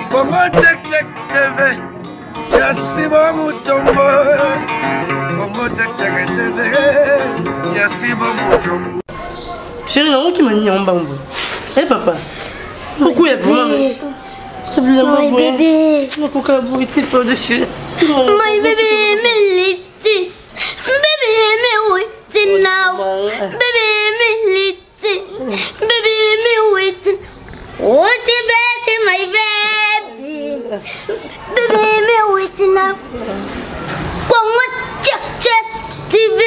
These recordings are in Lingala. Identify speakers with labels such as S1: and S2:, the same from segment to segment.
S1: Congo Check Check TV ya Sibo Mutombo. Congo Check Check TV ya Sibo Mutombo.
S2: Chérie, naokima nini yango mbangu? Eh papa, okuya vraiment.
S3: My baby.
S2: Nakoka boye te pardon chérie.
S3: My baby, me liti. Baby, me waiting now. Baby, me liti. Baby, me waiting. What you better, my baby? Baby, me waiting now. Congo Check Check TV.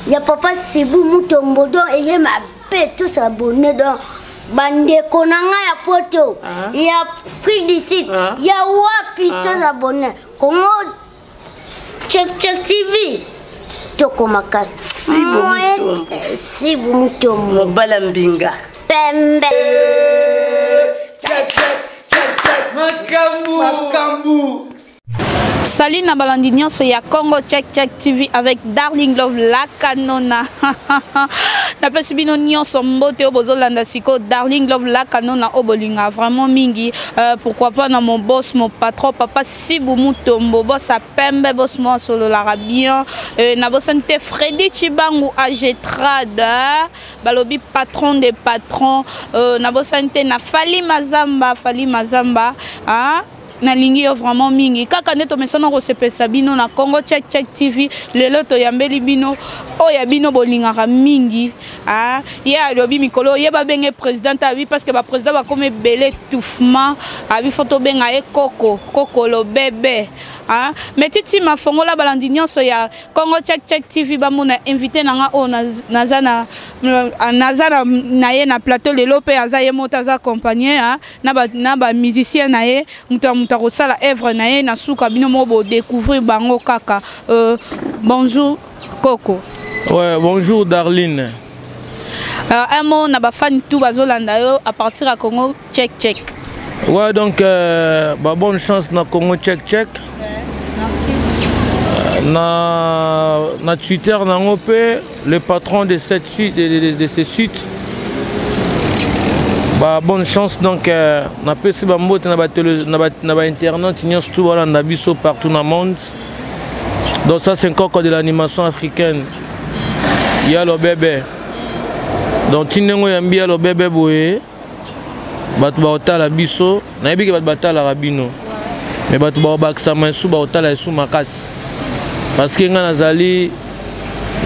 S3: Ya papa Sibu Mutombo donc eye mabe tous abonnés donc bandeko na ngai ya poto ah. ya Afrique du Sud ah. ya wapi ah. tous abonnés Congo Check Check TV toko makasi Sibu Mutombo
S2: mobala mbinga
S3: pembe
S1: Check check check check
S2: makambu
S1: makambu
S4: Salut na balandi nyonso ya Congo Check Check TV avec Darling Love la Canona. Napesi bino nyonso mbote oyo bozolanda sikoyo Darling Love la Canona oyo bolinga vraiment mingi. Euh, pourquoi pas na mon boss, mon patron papa Sibu Mutombo, boss à pembe, boss moi asololaka bien. Euh, nabosani te Freddy Chibangu Agetrade, hein? balobi patron des patrons. Euh, nabosani te na Fally Mazamba, Fally Mazamba, hein? Nalingi yo vraiment mingi kaka nde tomesana kosepelisa bino na Congo Check Check TV. Lelo toyambeli bino oyo ya bino bolingaka mingi. Ah, ye alobi mikolo ye babenge président abi parce que ba président bakomi ebele étouffement abi fo tobenga ye koko kokolo bebe. Ah, mais titi mafongola balandi nyonso ya Congo Check Check TV bamona invité na nga oyo naza na naza na, na ye na plateau lelo mpe aza ye moko aza accompagné na ba na ba musicien na ye moto ya moto akosala œuvre na ye na suka bino moko bo découvrir bango kaka. Bonjour Coco.
S5: Ouais, bonjour Darline.
S4: Un mot na ba fan tout bazolanda yo à partir à Congo Check Check.
S5: Ouais, donc bah, bonne chance na Congo Check Check.
S4: Ouais, merci.
S5: Na Twitter nango pe le patron de cette suite de ces suites. Bah, bonne chance donc na pesi ba mbote na ba télé, na ba, na ba internet nyonso tout voilà na biso partout dans le monde. Donc ça c'est encore de l'animation africaine. Il y a le bébé. Donc tinengo yambi ya le bébé boye. Bato ba otala biso, nayebi ke bato batalaka bino. Mais bato ba bakisa masu ba otala esu makasi. Parce que nga nazali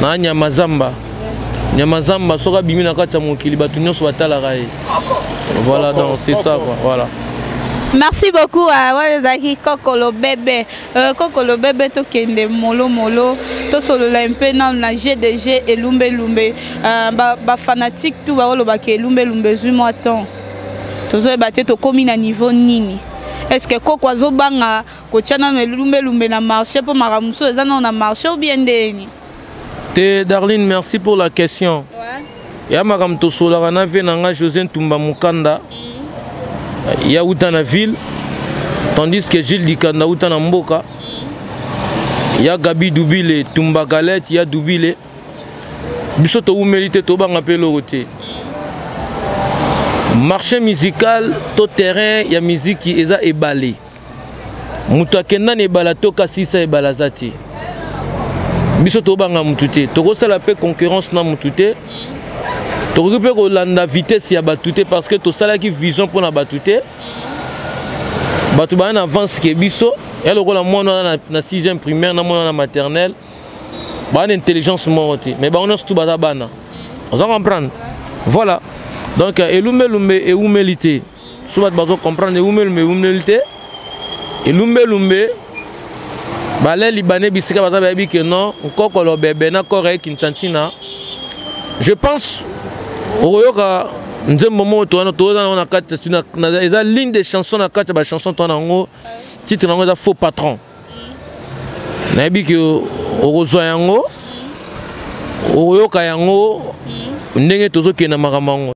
S5: na nyama zamba. Nyama zamba soka bimi na kati ya mokili bato nyonso batalaka ye. Voilà, donc c'est ça quoi, voilà.
S4: Merci beaucoup à Wazaki Kokolo bébé. Kokolo bébé tokende molo molo to solola un peu na na GDG et lumbe lumbe. Ba fanatique tout ba oloba ke lumbe lumbe zui moi temps. Tozo ebate to komi na niveau nini. Est-ce que Koko azobanga kotia nano elumbe lumbe na marché po makamuso eza na marché ou bien ndeni?
S5: Te Darline, merci pour la question.
S4: Ouais.
S5: Ya makambo tosolaka na vie na nga José Ntumba Mukanda. Ya uta na ville, tandis que Gilles Dikanda uta na mboka. Ya Gabi Dubile, Tumba Galette, ya Dubile. Biso towumeli te, tobanga mpe eloko te. Marché musical to terrain ya miziki eza ebale. Moto akenda na ebala to kasisa ebala aza te. Biso tobanga motu te, tokosala mpe concurrence na motu te. Tokoki mpe kolanda vitesse ya bato te parce que tosalaki vision mpona bato te. Bato baya na avance ke biso, ya lokola mwana wana na 6e primaire na mwana wana maternelle, baya na intelligence moko te, mais bango nyonso tu baza bana. Oza comprendre? Voilà. Donc elumbe lumbe ewumeli te. So bato bazo comprendre elumbe lumbe ewumeli te. Elumbe lumbe bale libanais bisika baza bayebi ke non, nkokolo bebe na kore ye Kinshasa. Je pense okoyoka nzembo moko to wana toza na kati na, na, eza ligne de chanson na kati ya ba chanson to wana yango titre nango eza faux patron. Nayebi ke okozwa yango, okoyoka yango ndenge tozokende makambo yango.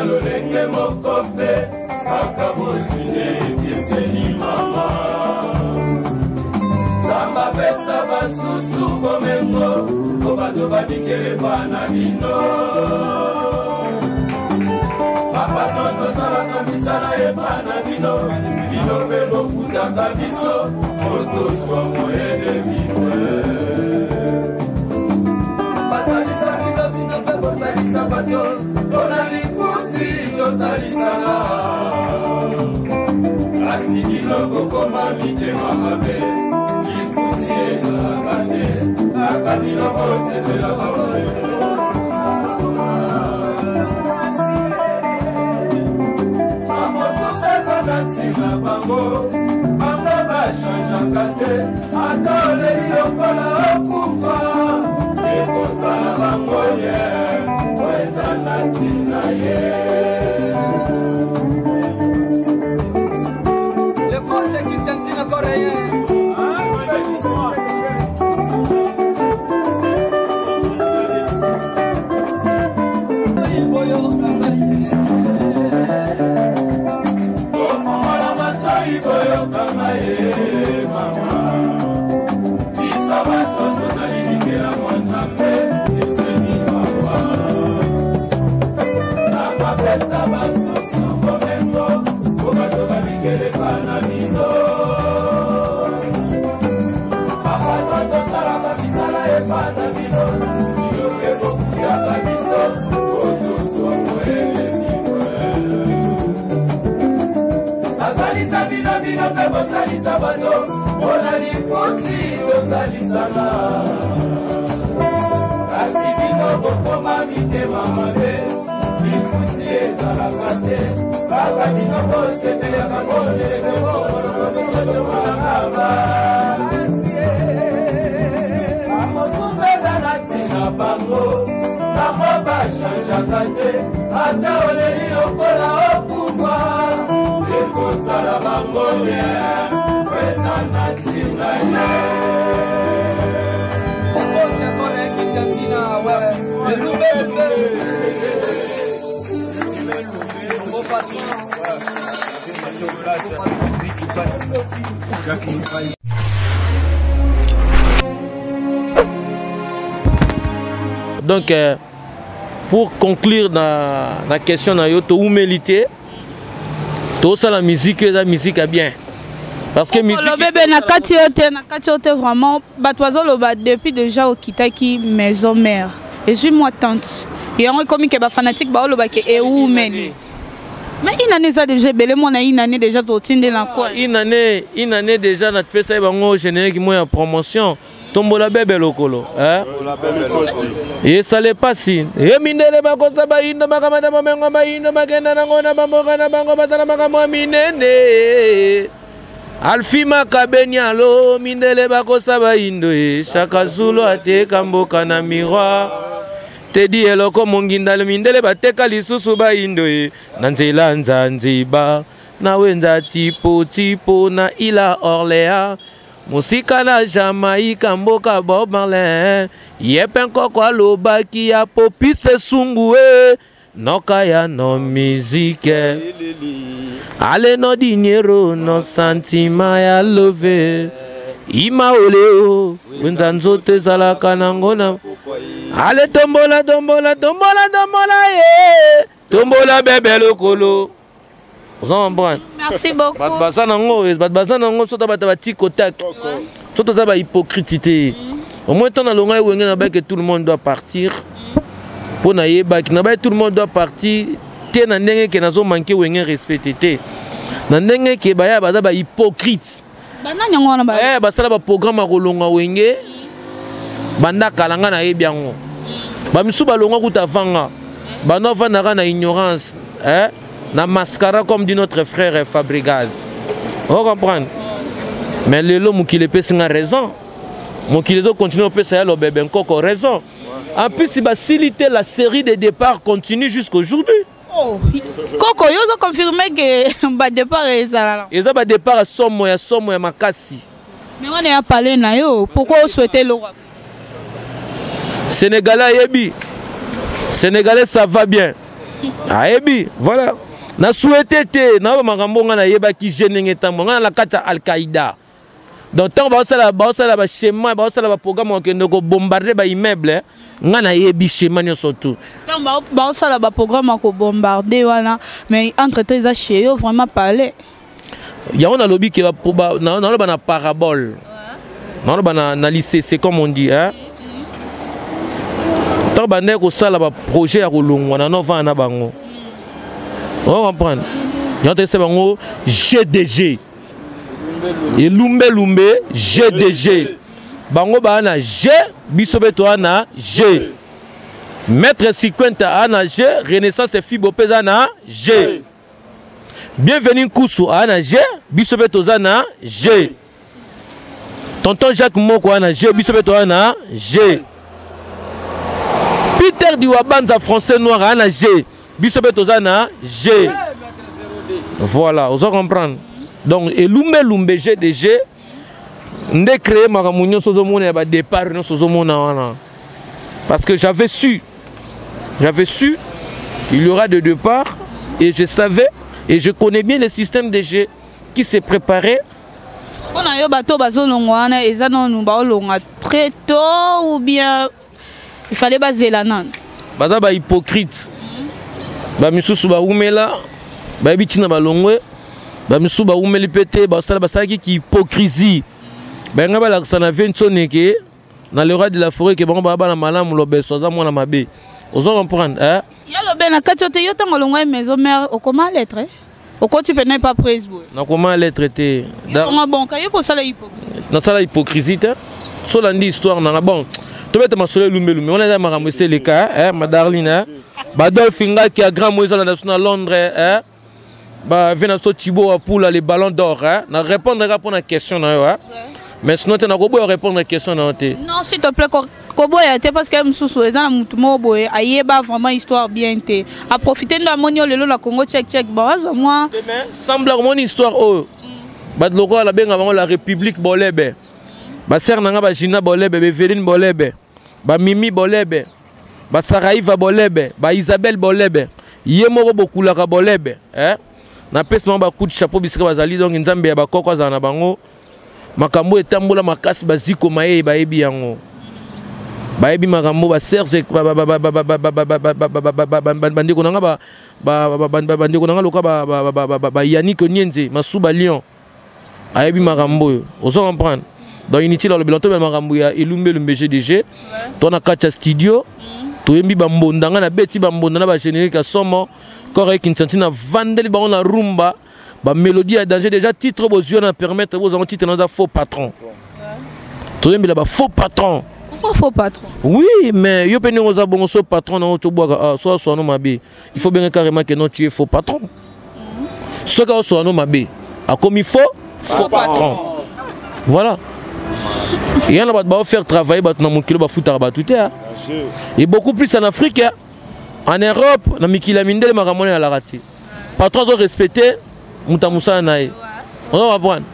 S6: Toza lolenge moko mpe kaka bozwi nde ekeseni mama. Nzambe apesa basusu bomengo mpo bato babikele bana bino. Bapato tosalaka misala epa na bino, bino mpe bofutaka biso mpo tozwa moyen de vivre. Basalisa bino bino mpe bosalisa bato mpo na lifuti tosalisana. Kasi bino bokoma mitema mabe, lifuti ezalaka te, kaka bino bosepelaka. Bamosusu eza na ntina bango, bango bachangeaka te, ata oleli lokola okufa, ekosala bango ye, po eza na ntina ye.
S1: Le coach Kitiantina Coréen.
S6: Tofongola matoi boyokanga ye mama, biso baso tozali bikela mwa Nzambe eseni mama. Nzambe apesa basusu bomengo po bato babikele bana bino. Bapato tosalaka misala epa na bino, bino mpe bofutaka biso po tozwa moyele vivre. Basalisa bino bino mpe bosalisa bato mpo na lifuti tosalisana. Kasi bino bokoma mitema mabe, lifuti ezalaka te, kaka bino bosepelaka boleleke bokolokobisotokokakaba. Bamosusu eza na ntina bango, bango bachangeaka te, ata oleli lokola okufa, ekosala bango ye, po eza na ntina ye.
S1: Le coach Coréen Kitiantina, ouais. Loubé, loubé. Bon patron.
S5: Donc, pour conclure na question na yo, toumeli te, tosala musique, eza musique ya bien. Parce que musique
S4: Olobebe na kati yo te, na kati yo te vraiment, bato bazoloba depuis déjà okitaki maison mère. Ezwi mwa tante. Yango ekomi ke ba fanatique baoloba ke eumeli. Mais une année eza déjà ebele, mwana une année déjà totinde na quoi?
S5: Une année déjà na pesa ye bango générique mo ya promotion. Tombola bebe lokolo, hein? Esale pasi. Ye mindele bakosa bayindo bakamata bomengo bayindo bakenda nango na bamboka na bango basala makambo ya minene. Alfi Makabenialo, mindele bakosa bayindo e Shaka Zulu ateka mboka na miroir. Tedi eloko mongindalo mindele bateka lisusu bayindo e na nzela Nzanzibar, na wenza tipo tipo na ila Orléans. Mosika na Jamaïque, mboka Bob Marley. Ye pe nkoko alobaki ya popise sungu e. Noka ya no musique. Ale no dinero, no sentiment ya love. Ima oleo, wenza nzoto ezalaka nango na. Ale tombola, tombola, tombola, tombola ye. Tombola bebe lokolo. Oza comprendre?
S4: Merci beaucoup.
S5: Bato baza nango, bato baza nango, soki bato ba tic au tac. Soki toza ba hypocrite te. Au moins tant na longa wenge na ba que tout le monde doit partir. Po na yebaki na ba tout le monde doit partir te na ndenge ke nazo manquer wenge respecter te. Na ndenge ke baya baza ba hypocrite.
S4: Banani yango wana ba?
S5: Basala ba programme ya kolonga wenge. Banda kala nga nayebi yango. Ba misu balonga kuta vanga. Banda vandaka na ignorance, hein? Na mascara comme dit notre frère Fabregas. On comprend? Mais lelo mokili epesi nga raison. Mokili ezo continuer opesa ya lobebe nkoko raison. En plus basilité la série de départs continue jusqu'aujourd'hui.
S4: Oh, Koko, yo zo confirmer que ba départ ezala.
S5: Eza ba départ ya somo ya somo ya makasi.
S4: Mais on est à parler na yo, pourquoi vous souhaitez le roi?
S5: Sénégalais yebi. Sénégalais ça va bien. Ayebi, voilà. Na souhaité te, na ba makambo nga nayebaki je ndenge ntango nga na kati ya Al-Qaïda. Donc ntango baosala baosala ba schéma, baosala ba programme okende ko bombarder ba immeuble, nga nayebi schéma nyonso tout.
S4: Ntango baosala ba programme ya ko bombarder wana, mais entre temps eza chez yo vraiment palais.
S5: Yango nalobi ke naloba na parabole, naloba na lisese comme on dit, hein. Ntango bandaki kosala baprojet ya kolongwa na novana na bango, o comprendre, yango toyesa bango GDG elumbelumbe GDG, bango baa na G, biso mpe toa na G. Maître Sikwenta a na G, Renaissance Fibo mpe eza na G. Bienvenue Nkusu a na G, biso mpe toza na G. Tonton Jacques Moko a na G, biso mpe toza na G. Peter Diwabanza français noir a na G, biso mpe toza na G. Voilà, ozo comprendre. Donc elumbelumbe GDG nde créer makambo nyonso ozomona ya ba départ nyonso ozomona wana. Parce que j'avais su il y aura des départs et je savais et je connais bien le système de jeu qui s'est préparé.
S4: Pona yo bato bazolongwa wana eza nanu baolongwa très tôt ou bien il fallait bazela nanu?
S5: Baza ba hypocrite. Ba misusu ba umela, ba yebi tina balongwe, ba misusu ba umeli pete, ba sala basalaki ki hypocrisie. Ba nga balakisa na vie nsoneke na le roi de la forêt ke bango ba bana malamu lobeso aza mwana mabe. Ozo comprendre, hein?
S4: Ya lobe na kati ote yo tango longwa maison mère okoma lettre? Okoti pena pas prise boy.
S5: Na koma lettre te.
S4: Nga bon ka yo sala hypocrisie.
S5: Na sala hypocrisie te. Sola ndi histoire na bon. Tobeta masolo lumbe lumbe. On a makambo eseleka, hein, ma darling, hein. Badolphe Ngaki ya grand Moïse na Londres, hein. Ba vient na so Thibaut Apula les ballons d'or, hein. Na répondre pour la question na yo, hein. Mais sinon tu na ko boya répondre la question na te.
S4: Non, s'il te plaît, koboya te parce que mususu eza na mutu moko boye ayeba vraiment histoire bien te. A profiter ndo amoni yo lelo na Congo check check bon azwa moi.
S5: Mais semble mon histoire oh. Ba loko la benga bango la République Bolebe. Ba sœur nanga ba Gina Bolebe, ba Veline Bolebe, ba Mimi Bolebe, ba Saraiva Bolebe, ba Isabelle Bolebe. Ye moko bokulaka Bolebe, hein. Na pesi bango ba coup de chapeau bisika bazali donc nzambe ya bakoko azala na bango. Makambo etambola makasi baziko maye bayebi yango. Bayebi makambo ba Serge ba ba ba ba ba ba ba ba ba ba ba ba ba ba bandeko nanga ba ba ba ba bandeko nanga loka ba ba ba ba ba Yannick Nienze Masuba Lyon. Ayebi makambo oyo. Ozo comprendre? Donc inutile alobi lanto makambo ya elumbe lumbe GDG. To na kati ya studio toyembi ba mbonda nga na beti ba mbonda na ba générique ya somo. Kore Kinsanti na vandeli bango na rumba. Ba mélodie ya danger déjà titre bozio na permettre bozango titre na faux patron. Toyembi là ba faux patron.
S4: Pourquoi faux patron?
S5: Oui, mais yo pe ndenge oza bongo so patron na oto bwaka ah so so no mabe. Il faut bien carrément que non tu es faux patron. Soki oso no mabe, akomi faux faux patron. Voilà. Il y en a ba faire travailler ba na mokilo ba futaka ba tout hein. Et beaucoup plus en Afrique hein. En Europe na mikila mindele makambo na la rati. Patron zo respecter muta musala na ye. On va prendre.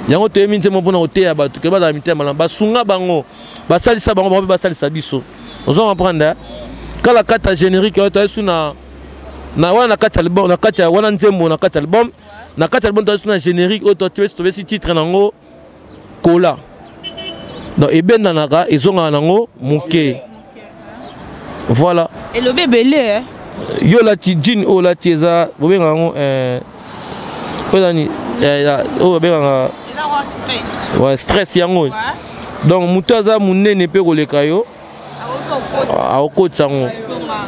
S5: Yango toyemi nzembo mpona koteya bato ke bazala mitema malamu, basunga bango, basalisa bango, bango mpe basalisa biso. Ozo comprendre, hein? Kala kata générique oyo toyesu na na wana na kati ya album, na kati ya wana nzembo na kati ya album, na kati ya album toyesu na générique oyo toyesu tobesi titre nango kola. Donc ebendanaka ezongaka nango moke. Voilà.
S4: Elobi ebele, hein?
S5: Yo lati jean oyo lati eza bobenga yango oyo nani, oyo babengaka
S4: Eza wa stress.
S5: Ouais, stress yango. Donc moto aza monene mpe koleka yo, akokotisa yango.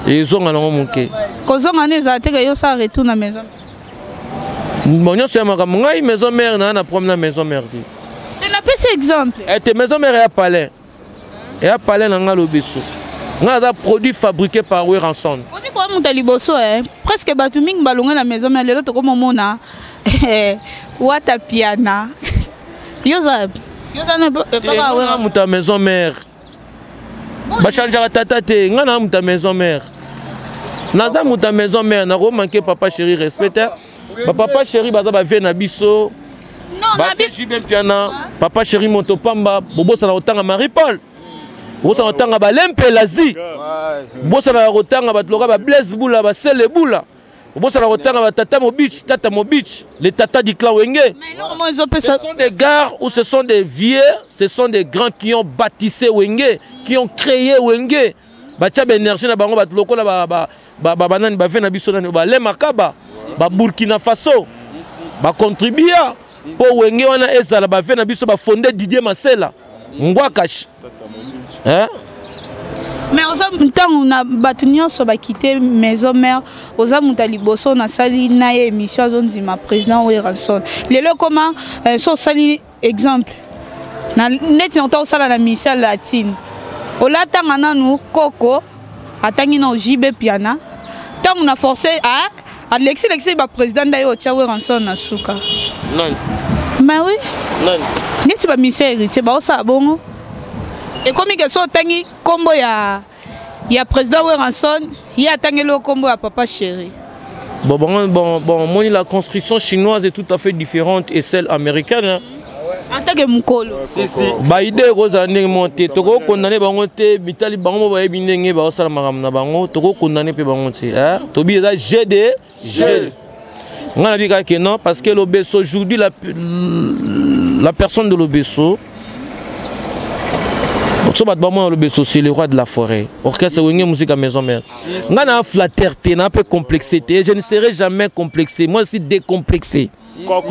S5: Ezonga nango moke.
S4: Kozonga ne ezala te ke yo sa retour na maison.
S5: Bon, nyonso ya makambo ngai maison mère na na problème na maison mère te.
S4: Te napesi exemple.
S5: Eh, te maison mère ya palais. Ya palais na nga lobeso. Nga aza produit fabriqué par Werrason.
S4: Oni ko muta liboso eh. Presque batu mingi balonga na maison mère lelo tokomomona. Wata piana. Yoza yoza na papa
S5: Werrason. Muta maison mère. Ba changeaka tata te, nga na muta maison mère. Naza muta maison mère, na manquer papa chéri respect. Ba papa chéri baza ba vie na biso.
S4: Non,
S5: Ba
S4: na bi
S5: JB Mpiana, papa chéri Moto Pamba, bobosa na otanga Marie Paul. Obosana kotanga balempelazi, obosana kotanga bato loka ba Blaise Bula, basele Bula, obosana kotanga batata Mobich, tata Mobich, les tata du clan Wenge. Ce sont des gars ou ce sont des vieux, ce sont des grands qui ont bâtissé Wenge, qui ont créé Wenge. Batia baénergie na bango, bato lokola banani, bave na biso nani, balemakaba, baburkina Faso, bacontribua mpo Wenge wana ezala. Bave na biso bafonde Didier Masela Ngwakash, hein?
S4: Mais oza ntango na bato nyonso bakite Maison Mère, oza moto ya liboso nasali na ye émission azondima président Werrason. Lelo ekoma so osali exemple na neti na ota osala na mission latine, olatanga nanu koko atangi na ojibe piana ntango na force alexi lexi baprésident nda ye otia Werrason na suka.
S5: Nani?
S4: Mais oui.
S5: Nani?
S4: Neti bamission Héritier baosala bongo, ekomi ke so otangi nkombo ya président Werrason, ye atangeli yo nkombo ya Papa Chéri.
S5: Bon, bon, la construction chinoise est tout à fait différente et celle américaine. Hein.
S4: En tant que mokolo.
S5: Baide ekozala ndenge moko te. Tokokondane bango te, mitali bango mo bayebi ndenge baosala makambo na bango. Tokokondane mpe bango te. Tobi eza gd g nga na bi kaka ke non, parce que Lobeso aujourd'hui, la personne de Lobeso, so bato bamona Lobeso, c'est le roi de la forêt, orchestre Wenge Musique à Maison Mère. Nga na flatteur te, na mpe complexé te, je ne serai jamais complexé. Moi aussi décomplexé,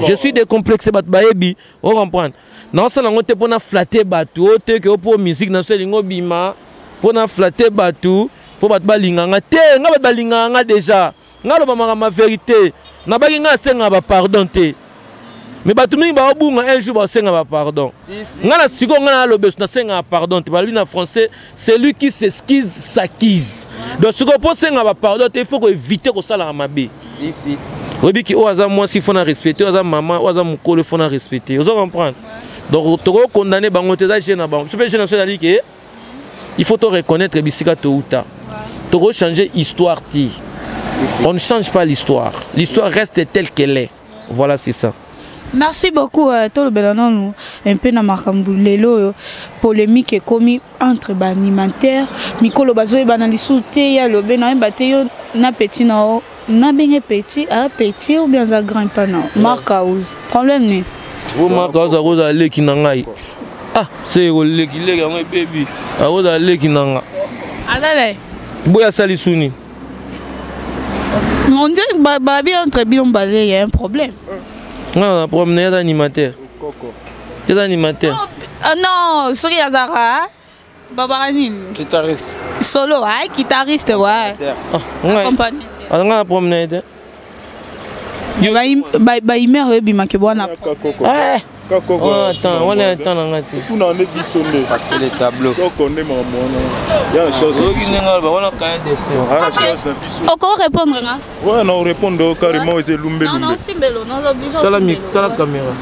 S5: je suis décomplexé. Bato bayebi, ocomprendre. Naosala yango te mpona flatter bato o te ke o mpo musique na so elingi obima mpona flatter bato, mpo bato balinganga te. Nga bato balingaka nga déjà. Nga aloba makambo ya vérité. Nabaki nga asengaka bapardon te, mais bato mingi baobunga, un jour baosenga bapardon. Nga na sikoyo, nga na alobeso, nasengaka pardon te. Balobi na français: celui qui s'excuse s'accuse. Donc sikoyo, mpo osenga bapardon te, il faut koéviter kosalaka mabe. Oyebi oyo aza mwasi, faut na respecter, oyo aza mama, oyo aza mokolo, faut na respecter. Ozo comprendre? Donc tokokondane bango te, eza jeu na bango. Biso mpe jeu na biso ezali ke il faut to reconnaître bisika touta. Tokochanger histoire ti, on ne change pas l'histoire, l'histoire reste telle qu'elle est. Voilà, c'est ça.
S4: Merci beaucoup. Tolobela nanu un peu na makambo lelo oyo polémique ekomi entre baanimateur. Mikolo bazoyebana lisusu te. Ya lobe nayeba te, yo na petit na yo, nabenge petit aya petit ou bien aza grand pa na Mark House, problème ni?
S5: O Mark House akozala leki na ngai. Ah, se koleki leki yango ebebi, akozala leki na nga.
S4: Aza na ye.
S5: Boya asali suni.
S4: On dirait babi entre bino mibale ya un problème.
S5: Nga na problème na ye? Aza animateur, eza animateur.
S4: Ah non, soki azalaka babaka nini?
S1: Guitariste.
S4: Solo, ah, guitariste, ouais. Accompagné.
S5: Nga na problème na ye te.
S4: Baimere oyo ebimaki bwana.
S5: Attends, wana ya temps na nga te.
S6: Tuna nde biso nde.
S1: Le tableau.
S6: Koko nde makambo wana ya na charge.
S5: Oyoki ndenge aloba wana cahier dessin.
S6: Na charge na biso.
S4: Oko répondre nga?
S6: Ouais, na répondre carrément, eza elumbelumbe.
S5: Tala caméra.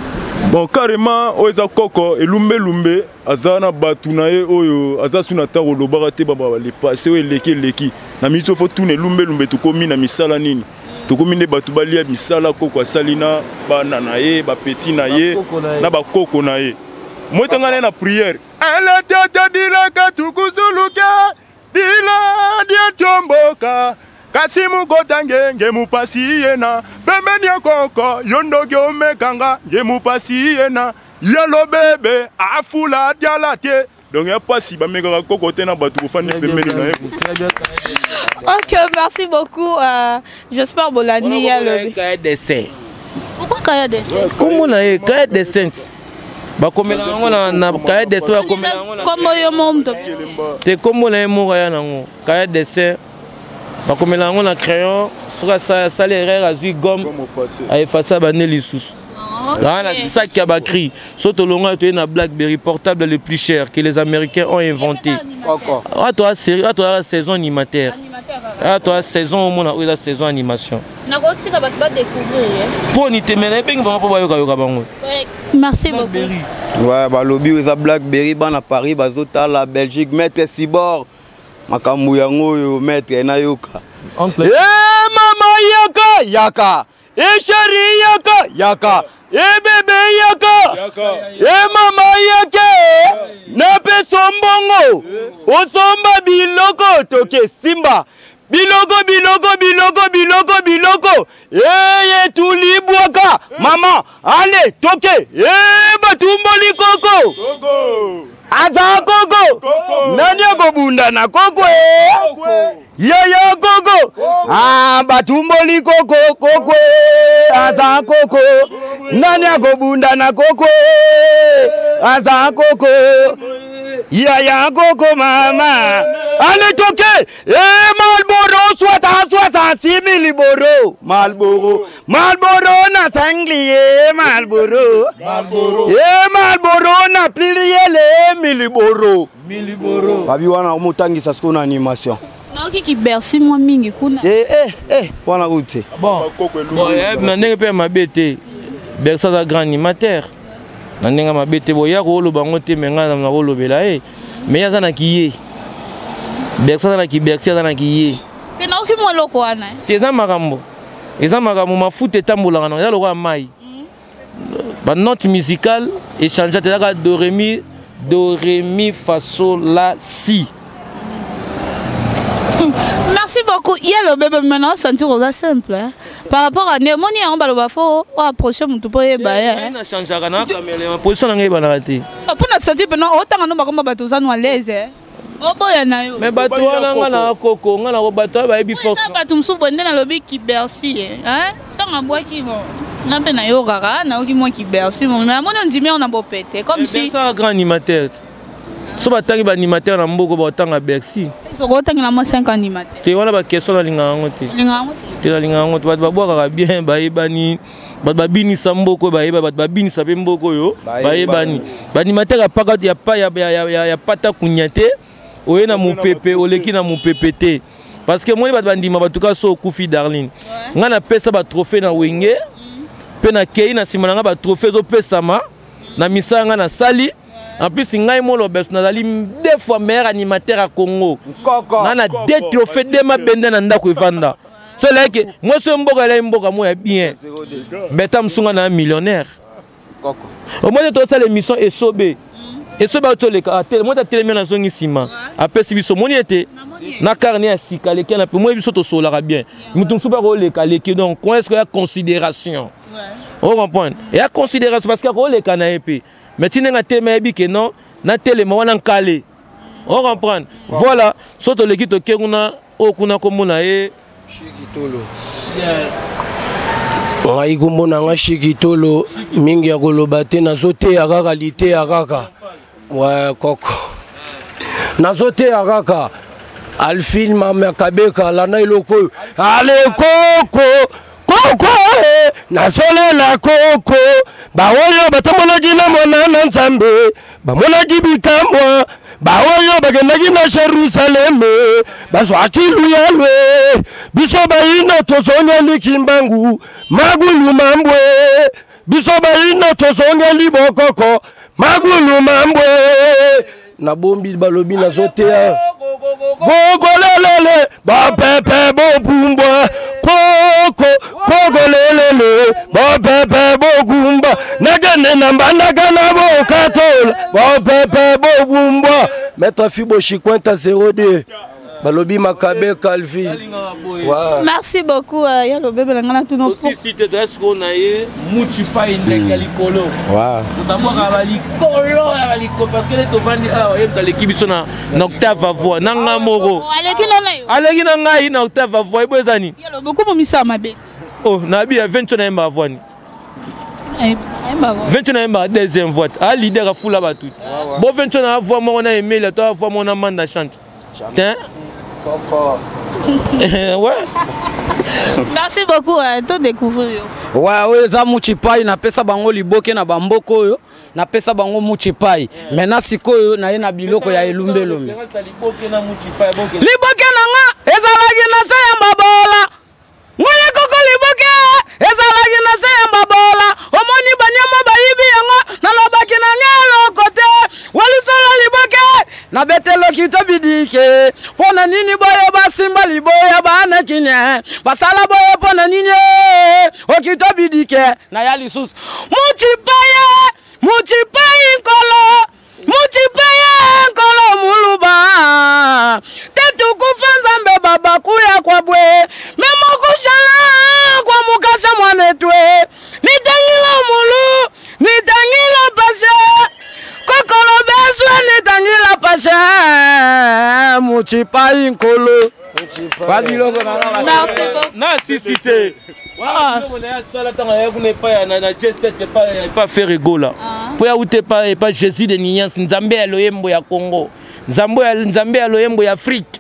S6: Bon, carrément, oyo eza koko elumbelumbe, aza na bato na ye oyo aza su na ntango olobaka te. Baba lepase oyo eleki eleki na miniti oyo, faut tuna elumbelumbe. Tokomi na misala nini? Tokomi nde bato balia misala. Koko asali na bana na ye, bapeti na ye na bakoko na ye. Moi tanga na ye na prière aletete dilaka tukuzuluke dila diestomboka kasi mukota ngenge mupasi ye na pembeni ya koko yo ndoki omekanga nge mupasi ye na yalo bebe afula diala te. Donc ya pasi, bamekaka koko te na bato kofandi pembeni na ye.
S4: Ok, merci beaucoup. J'espère bolandi ya lobi.
S5: Cahier dessin.
S4: Pourquoi cahier dessin?
S5: Kombo na ye cahier dessin, bakomela yango na cahier dessin, bakomela yango na
S4: Kombo yo mo moto.
S5: Te, kombo na ye moko aya nango cahier dessin, bakomela yango na crayon. Soki asali erreur, azwi gomme, aefase, abande lisusu. Aa na sac ya bacri. So tolonga, toye na Blackberry portable le plus cher que les Américains ont inventé. Ato série, ato saison animateur, ato saison omona oyo eza saison animation.
S4: Nakotika bato badécouvrir.
S5: Mpo ni te, me nayebengi bango mpo bayokayoka bango.
S4: Merci beaucoup.
S1: Ouais, balobi oyo eza Blackberry. Bana Paris bazotala, Belgique, maître Sibor, makambo yango oyo maître nayoka.
S5: Oncle.
S1: E mama, yaka yaka, e chéri yaka. yaka yaka ebebe yaka e mama yake napesa mbongo osomba biloko toke simba biloko biloko biloko biloko biloko eye tulibwaka mama ale toke e batumboli koko aza koko nani akobunda na koko e yaya koko ah, batumboli koko koko aza koko nani akobunda na koko aza koko yaya koko mama ale toke e malboro swata swasa simili boro malboro malboro na sanglier malboro e malboro na pliriele miliboro
S5: Miliboro.
S1: Babi wana omotangisa sikoyo na animation.
S4: Nayoki kibersi mwa mingi kuna.
S1: Eh eh eh wana kutu te.
S5: Bon, bon eh, na ndenge mpe ya mabe te. Bercy aza grand animateur. Na ndenge ya mabe te boya koloba yango te me ngai nakolobela ye. Mais ye aza na kiye. Bercy aza na kibersi aza na kiye.
S4: Te nayoki mwa eloko wana. Eh.
S5: Te eza makambo. Eza makambo mafuta etambolaka na eza lokola mai. Ba note musicale échange te ezaka do ré mi do ré mi fa sol la si.
S4: Merci beaucoup. Yelo bébé maintenant sentir oza simple hein. Par rapport à ne moni yango baloba fo o approcher mutu po yeba ye.
S5: Na changeaka na caméléon position na ngai ebanaka te.
S4: Mpo na sentir pena otanga no bakoma bato oza no à l'aise. Hein. Oboya na yo.
S5: Mais bato wana nga na koko nga na bato wana bayebi force.
S4: Eza bato mosusu boye nde nalobi kibersi hein. Ntango abwaki bon nga mpe nayokaka nayoki mwa kibersi bon namoni ondimi yango na bopete comme si.
S5: Bercy grand animateur. So batangi ba animateur na mboko batanga Bercy.
S4: Soki otangela mwa 5 animateur.
S5: Te wana ba question nalingaka yango te.
S4: Olingaka yango te.
S5: Te nalingaka yango te bato babwakaka bien bayebani. Bato babinisa mboka oyo bayeba bato babinisa mpe mboka oyo bayebani baanimateur ya paka ya pa ya, ya, ya, ya, ya pata kunya te oye na mopepe oleki na mopepe te parce que moni bato bandima bato ka so okufi darling ngai napesa batrophée na wenge mpe nakei na nsima na ngai batrophée ezopesama na misala ngai nasali en plus ngai molo beso nazali deux fois meilleur animateur ya congo ngai na deux trophée de mabende na ndako evanda so elaki mwasi oyo mboka elaki mboka moko ya bien beta mosunga na millionnaire omoni tosala émission esobe esobe auti oleka moti atelemi nazongi nsima apesi biso omoni ete na karne ya sika aleki na mpe moi biso tosololaka bien moto mosusu mpe akoleka aleki donc comment est ce que ya considération o comprendre ya considération parce que akoleka na ye mpe mais ti ndenge atelemi ayebi ke non natelema wana nkale o comprendre voilà so toleki toke kuna oyo kuna nkombo na ye
S7: Shikitolo. Ngai nkombo na nga Shikitolo, mingi ya koloba te, nazoteya kaka liteya kaka. Ouais, koko. Nazoteya kaka. Alphine Mama Kabeka landa eloko oyo. Ale koko koko eh, nazolela koko baoyo batambolaki na mwana na Nzambe bamonaki bikamwa baoyo bakendaki na jerusaleme bazwaki luyalwe biso baino tozongeli kimbangu magulu mambwe biso baino tozongeli bokoko magulu mambwe nabombi balobi nazoteya kokolelele bapepe bopumbwa koko kokolelele bapepe bokumba nakende na mbandaka na bokatola bapepe bopumbwa maître fibo chikwenta 02 balobi makabe calvin
S4: wow. Merci beaucoup euh, ya lobebe na ngai na tuna
S5: tosisi te toya sikoyo na ye mutu pai ndeke ya likolo totabwaka balikolo ya balikolo parce que nde tovandi awa ye moto aleki biso na octave à voix na ngai moko
S4: oh, aleki na ngai
S5: aleki na ngai na octave à voix ebo eza nini
S4: ya lobe okomomisa mabe
S5: oh nabi ya 20 nayemba voix ni 20 nayembaka deuxième voix a leader afula bato bo 20 na voix moko na emelia to a voix moko na manda chante Tiens. Ouais.
S4: Merci beaucoup, euh, to découvrir.
S8: Ouais, oyo eza muchipai napesa bango liboke na bamboka oyo napesa bango muchipai maintenant sikoyo naye na biloko ya elumbelombe liboke na nga ezalaki na se ya mabola Ngoye koko liboke ezalaki na se ya mbabola omoni banyama bayibi yango nalobaki na nge eloko te walisolo liboke nabeteloki to bidike mpo na nini boye basimba liboya bana kinie basala boye mpo na nini okito bidike. Naya lisusu mucipaye mucipayi nkolo mucipaye nkolo muluba tetukufa nzambe babakuya kwa bwe memokushala kwa mukasha mwanetwe nitangila mulu nitangila pashe kokolo beswe nitangila pashe mucipayi nkolo. Babiloko
S4: Merci beaucoup.
S5: Na sisi te. Biloko na ye asala ntango ayaki kuna epai ya na G7, epai Ferre Gola, mpo ya uta epai Jésus de Nuance, nzambe ya loyembo ya Congo, nzambe ya loyembo ya Afrique.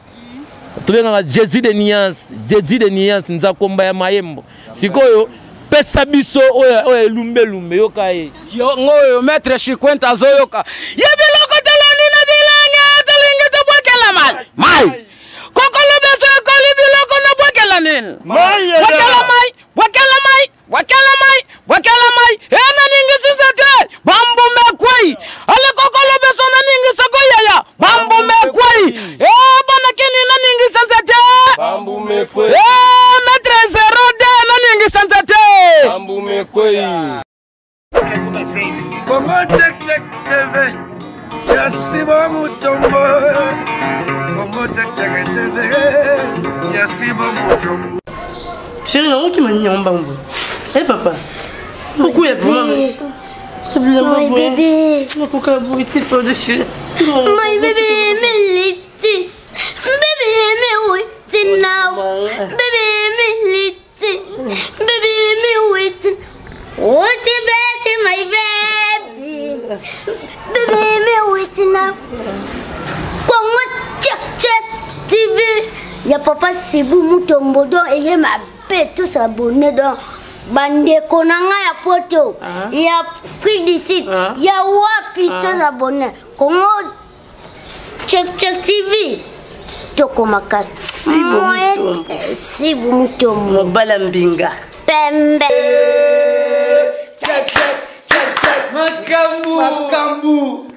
S5: Tobengaka Jésus de Nuance, Jésus de Nuance, nzakomba ya mayembo. Sikoyo pesa biso oyo elumbelumbe, yoka ye.
S8: Yongo oyo maître Chikwente azoyoka ye biloko toloni na bilenge tolingi tobwakela mai mai kokolo beso ekoli biloko nabwakela nini? Bwakela mai, bwakela mai, bwakela mai, bwakela mai ena ningisi te bambume kwei ale kokolo beso na ningisa koyaya bambume kwei e bana kini na ningisa nzete
S6: Bambume kwei.
S8: E maître 02 na ningisa nzete.
S6: Bambume kwei.
S9: Congo Check Check TV ya Sibo Mutombo. Congo Check Check TV ya Sibo Mutombo.
S2: Chérie, nakokima nini yango mbangu? E papa, okuya vraiment.
S3: My baby.
S2: Nakoka boye te, pardon chérie.
S3: My baby militi. Baby me waiting now. Baby militi. Baby me waiting. What you better, my baby. Baby me waiting now. Congo Check Check TV. Ya papa Sibu Mutombo donc eye mabe tosabonner donc bandeko na ngai ya poto, ya Afrique du Sud, ya wapi, tosabonner Congo Check Check TV toko makasi.
S2: Sibu Mutombo.
S3: Sibu Mutombo.
S2: Mobala mbinga.
S3: Pembe.
S6: Makambu. Makambu.